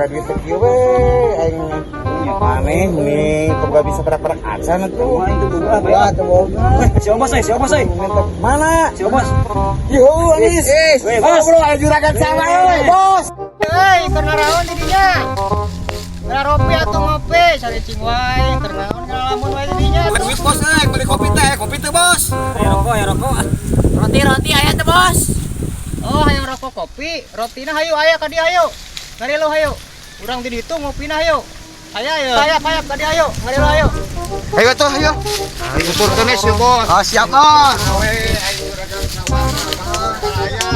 Boga duit teh kieu we aing maneh nih teu bisa perak-perak acan atuh. Wah, teu boga. Si Obos, si Obos, euy. Mana? Si Obos. Yo, Anis. Weh, bos. Bro, ayo juragan sama euy, bos. Euy, keur naraon di dinya? Keur ngopi atuh ngopi, sari cing wae, keur naon ngalamun wae di dinya atuh. Duit bos euy, beli kopi teh, kopi teh bos. Ayo rokok, ayo rokok. Roti-roti aya teh, Bos. Oh, hayang rokok kopi, rotina hayu aya ka dieu hayu. Ngarilu hayu. Urang di ditu ngopina hayu. Aya hayu. Hayap hayap ka dieu hayu, ngarilu hayu. Ayo tuh, ayo. Tuturkeun si bos. Ah, siap bos. We, ayo juragan sawah aya.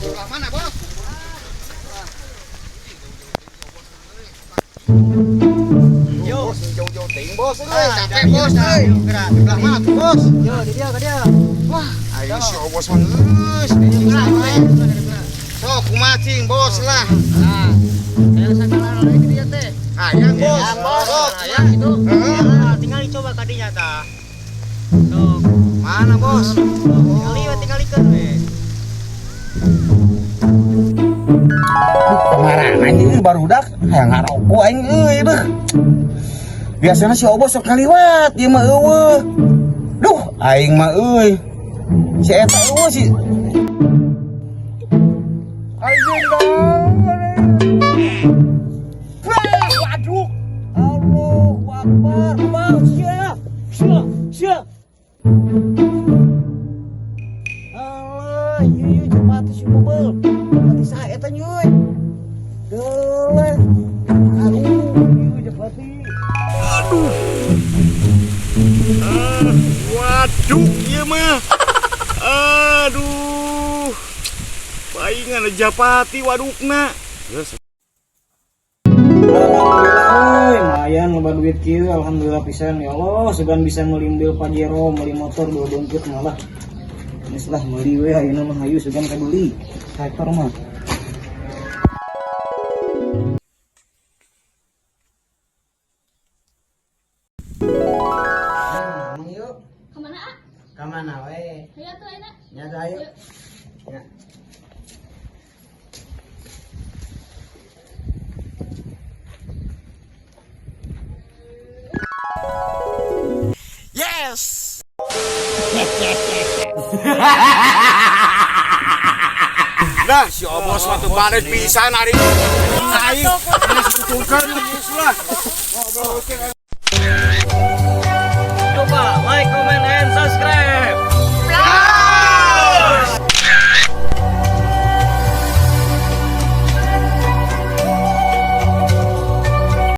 Sebelah mana, bos? Yo, jauh-jauh ting bos euy, capek bos euy. Gerak, sebelah mana tuh, bos? Yo, di dieu ka dieu. Wah, ayo si bos mah geus. Sok kumaha cing bos lah. Nah, saya sagala lagi di dieu teh. Hayang bos. Hayang, bos. Sok, Hayang gitu. Heeh. Nah, tinggal dicoba ka dinya tah. Sok. Mana bos? Tinggali we, tinggalikeun we. Kemarin anjing barudak hayang ngarokok aing euy beuh. Biasana si Obos sok kaliwat ieu mah eueuh. Duh, aing mah euy. Si eta eueuh si. Anjing dong. Wah, waduh. Allahu Akbar. Bang, sia. Sia, sia. Allah, ieu ieu cepat si bobel. Mati saha eta nyuy. Duh. Aduh, ieu japati. Waduh, ieu mah. Aduh. Paingan japati wadukna. Geus. Alhamdulillah, euy, lumayan loba duit kieu, alhamdulillah pisan ya Allah, sugan bisa meuli mobil Pajero, meuli motor dua dongkut malah. Geus lah meuli we ayeuna mah hayu sugan kabeli. Traktor mah. Mang yuk. Kemana, ah? Ka mana we? Ayo tuh enak. Ya dah, ayo. Ya. Yes. Nah, si Obos mah teu balik pisan ari. Aing geus butuhkeun geus lah. Ngobrol.